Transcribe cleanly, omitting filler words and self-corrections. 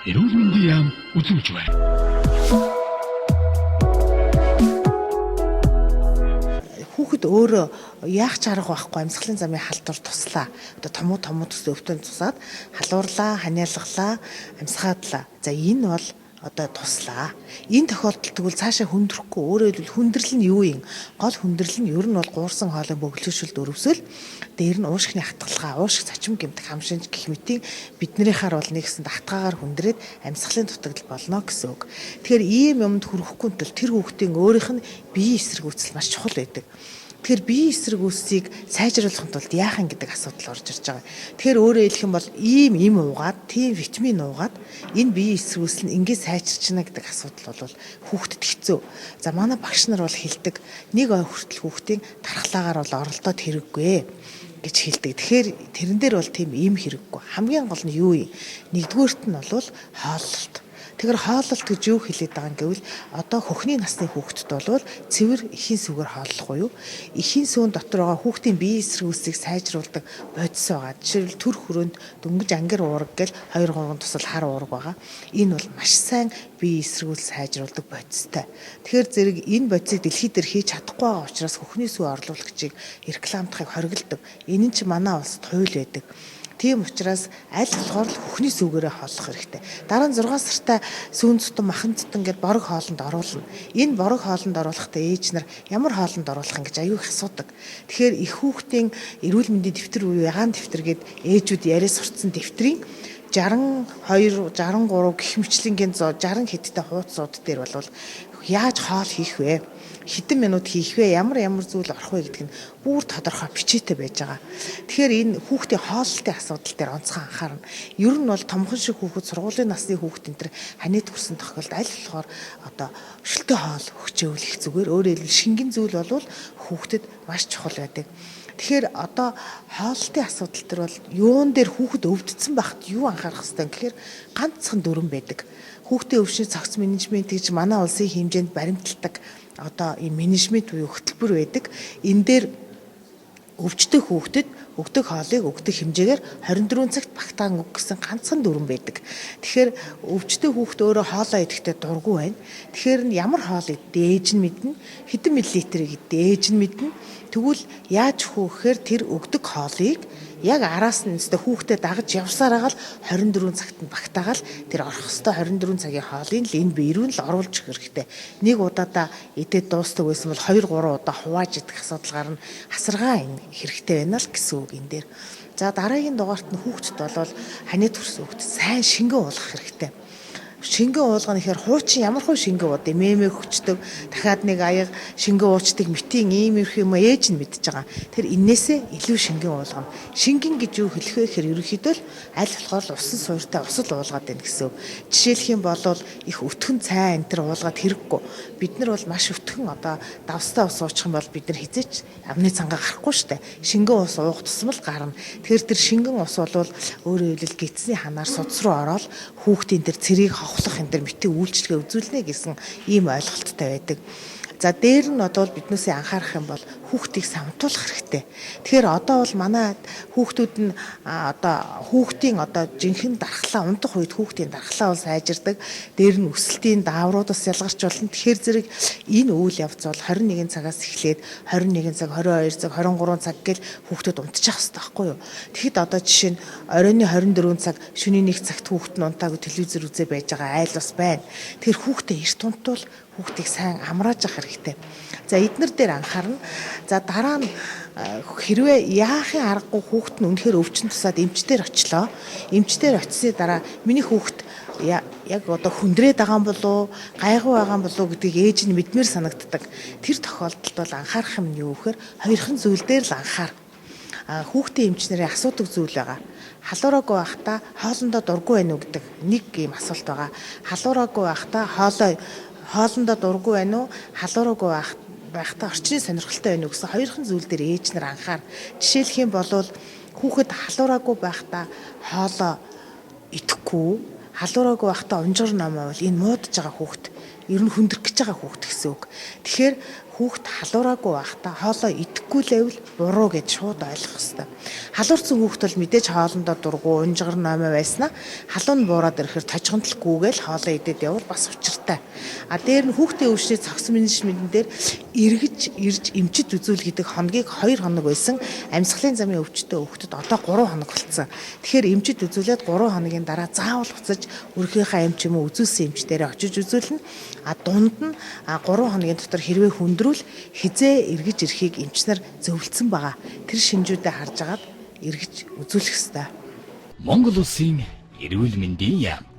Эрүүл мэндийн яам үзүүлж байна. Хүүхэд өөрөө яах ч арга байхгүй амьсгалын замын халдвар туслаа. Одоо томуу томуу төсөө өвтөн тусаад халуурлаа, ханиалгалаа, амьсгаадлаа. За энэ бол одоо туслаа. Энэ тохиолдолд тэгвэл цаашаа хүндрэхгүй, өөрөөр хэлбэл хүндрэл нь юу юм? Гол хүндрэл нь ер нь бол гуурсан хоолой бөглөшөлд өрөвсөл, дээр нь уушгины хатгалгаа, уушиг цочим гэмтэх хам шинж гэх мэтийн биднийхаар бол нэгсэнд хатгаагаар хүндрээд амьсгалын дутагдал болно гэсэн үг. Тэгэхээр ийм юмд хүрэхгүй тул тэр хүүхдийн өөрийнх нь биеийн эсэргүүцэл маш чухал байдаг. Тэгэхээр биеийн эсэргүүцлийг сайжруулахын тулд яах юм гэдэг асуудал орж ирж байгаа. Тэгэхээр өөрөөр хэлэх юм бол ийм им уугаад, тийм витамин уугаад энэ биеийн эсэргүүцэл нь ингээд сайжирчна гэдэг асуудал бол хүүхдэд хэцүү. За манай багш нар бол хэлдэг, нэг ой хүртэл хүүхдийн тархлаагаар бол оролдоод хэрэггүй гэж хэлдэг. Тэгэхээр тэрэн дээр бол тийм им хэрэггүй. Хамгийн гол нь юу юм? Нэгдүгээрт нь бол хооллолт. Тэгэхээр хооллолт гэж юу хэлээд байгаа юм гэвэл одоо хөхний насны хүүхдэд бол цэвэр эхийн сүгээр хооллох буюу эхийн сүүн дотор байгаа хүүхдийн бие эсэргүүцлийг сайжруулдаг бодис байгаа. Жишээлбэл төр хөрөөнд дөнгөж ангир уураг гэл 2 3 тусал хар уураг байгаа. Энэ бол маш сайн бие эсэргүүцэл сайжруулдаг бодистой. Тэгэхээр зэрэг энэ бодисыг дэлхий дээр хийж чадахгүй байгаа учраас хөхний сүү орлуулагчийг рекламдахыг хориглодог. Энэ нь ч манай улсад хууль байдаг. Тийм учраас аль болохоор л хөхний сүүгээрээ хооллох хэрэгтэй. Дараа нь 6 сартай сүүн зүтэн, махан зүтэн гэд борог хоолнд оруулна. Энэ борог хоолнд оруулахдаа ээж нар ямар хоолнд оруулах юм гэж аюу их асуудаг. Тэгэхээр их хүүхдийн эрүүл мэндийн дэвтэр буюу ягаан дэвтэр гэд ээжүүд яриа сурцсан дэвтрийн 62, 63 гэх мэтлэнгийн 60 хэдтэй хуудасууд дээр бол яаж хоол хийх вэ? Хэдэн минут хийх вэ? Ямар ямар зүйл орох вэ гэдэг нь бүр тодорхой бичээтэй байж байгаа. Тэгэхээр энэ хүүхдийн хооллолтын асуудал дээр онцгой анхаарна. Ер нь бол томхон шиг хүүхэд, сургуулийн насны хүүхэд энэ төр ханиад хүрсэн тохиолдолд аль болохоор одоо шөлтөө хоол өгчөөвөл их зүгээр. Өөрөөр хэлбэл шингэн зүйл бол хүүхдэд маш чухал байдаг. Тэгэхээр одоо хооллолтын асуудал төр бол юун дээр хүүхэд өвдсөн байхад юу анхаарах хэвтэй гэхээр ганцхан дүрэн байдаг. Хүүхдийн өвшний цогц менежмент гэж манай улсын хэмжээнд баримталдаг одоо ийм менежмент буюу хөтөлбөр байдаг. Энэ дээр өвчтөй хүүхдэд өгдөг хоолыг өгдөг хэмжээгээр 24 цагт багтаан өг гэсэн ганцхан дүрэн байдаг. Тэгэхээр өвчтөй хүүхд өөрөө хоолоо идэхдээ дургүй байна. Тэгэхээр нь ямар хоол идэ ээж нь мэднэ, хэдэн миллилитрийг идэ ээж нь мэднэ. Тэгвэл яаж өгөх вэ гэхээр тэр өгдөг хоолыг яг араас нь өстө хүүхдэд дагаж явсаар байгаа л 24 цагт нь багтаагаал тэр орох ёстой 24 цагийн хоолыг л энэ бие рүү л оруулж өгөх хэрэгтэй. Нэг удаадаа идээд дуустдаг байсан бол 2 3 удаа хувааж идэх асуудал гарна. Хасаргаа энэ хэрэгтэй байна л гэсэн үг энэ дээр. За дараагийн дугаарт нь хүүхдэд бол ханиад төрсөн хүүхдэд сайн шингэн уулгах хэрэгтэй. Шингэн уулгана гэхээр хуучин ямар хуу шингэн ууд мэмэ хөчдөг, дахиад нэг аяга шингэн уучдаг мэтийн ийм их юм ээж нь мэдж байгаа. Тэр энээсээ илүү шингэн уулгана. Шингэн гэж юу хэлэх вэ гэхээр ерөнхийдөө л аль болохоор л усан суурьтай ус л уулгаад байна гэсэн үг. Жишээлх юм бол их өтгөн цай энэ төр уулгаад хэрэггүй. Бид нар бол маш өтгөн одоо давстай ус уучих юм бол бид нар хизээч амны цангаа гарахгүй штэ. Шингэн ус уух тусам л гарна. Тэгэхээр тэр шингэн ус бол өөрөөр хэлбэл гидсний ханаар судас руу ороод хүүхдийн тэр цэрийг ховхлох энэ тэр мэтийн үйлчлэгээ үзүүлнэ гэсэн ийм ойлголттой байдаг. За дээр нь одоо биднээсээ анхаарах юм бол хүүхдийг самтуулах хэрэгтэй. Тэгэхээр одоо бол манай хүүхдүүд нь одоо хүүхдийн одоо жинхэнэ дархлаа унтах үед хүүхдийн дархлаа бол сайжирдаг. Дээр нь өсөлтийн дааврууд бас ялгарч болно. Тэгэхээр зэрэг энэ үйл явц бол 21 цагаас эхлээд 21 цаг, 22 цаг, 23 цаг гэл хүүхдүүд унтчих хэрэгтэй байхгүй юу? Тэгэхэд одоо жишээ нь оройн 24 цаг, шөнийн 1 цагт хүүхд нь унтаагүй телевизэр үзээ байж байгаа айл бас байна. Тэгэхээр хүүхдээ эрт унтвал хүүхдийг сайн амрааж явах хэрэгтэй. За эднэр дээр анхаарна. За дараа нь хэрвээ яахын аргагүй хүүхд нь үнэхээр өвчин тусаад эмчтэр очлоо. Эмчтэр очсны дараа миний хүүхд яг одоо хүндрээд байгаа юм болов уу, гайгүй байгаа юм болов уу гэдгийг ээж нь мэдмээр санагддаг. Тэр тохиолдолд бол анхаарах юм нь юу гэхээр хоёрхан зүйл дээр л анхаар. Хүүхдийн эмч нарын асуудаг зүйл байгаа. Халуураагүй байхдаа хоолндоо дургүй байна уу гэдэг нэг ийм асуулт байгаа. Халуураагүй байхдаа хоолндоо дургүй байна уу? Халуураагүй байхдаа орчны сонирхолтой байна уу гэсэн хоёрхан зүйл дээр ээж нар анхаар. Жишээлх юм бол хүүхэд халуураагүй байхдаа хоолоо идэхгүй, халуураагүй байхдаа унжгар ном бол энэ муудаж байгаа хүүхэд, ер нь хүндрэх гэж байгаа хүүхэд гэсэн үг. Тэгэхээр Хүүхэд халуураагүй байхдаа хоолоо идэхгүй л байвал буруу гэж шууд ойлгох хэрэгтэй. Халуурсан хүүхэд бол мэдээж хоолондоо дургүй, унжгар номой байснаа халуун нь буураад ирэхээр тожигнолгүйгээл хоолоо идээд явбал бас учиртай. А дээр нь хүүхдийн өвчний цогц менежментэн дээр эргэж ирж эмчит үзүүл гэдэг хоногийг 2 хоног байсан. Амьсгалын замын өвчтөй хүүхдэд одоо 3 хоног болцсон. Тэгэхээр эмчит үзүүлээд 3 хоногийн дараа заавал буцаж өрхийнхаа эмч юм уу үзүүлсэн эмч дээрээ очиж үзүүлнэ. А дунд нь 3 хоногийн дотор хэрвээ хүндрүүл хизээ эргэж ирэхийг эмч нар зөвлөсөн байгаа. Тэр шинжүүдээ харж агаад эргэж үзүүлэх ёстой. Монгол Улсын эрүүл мэндийн яам.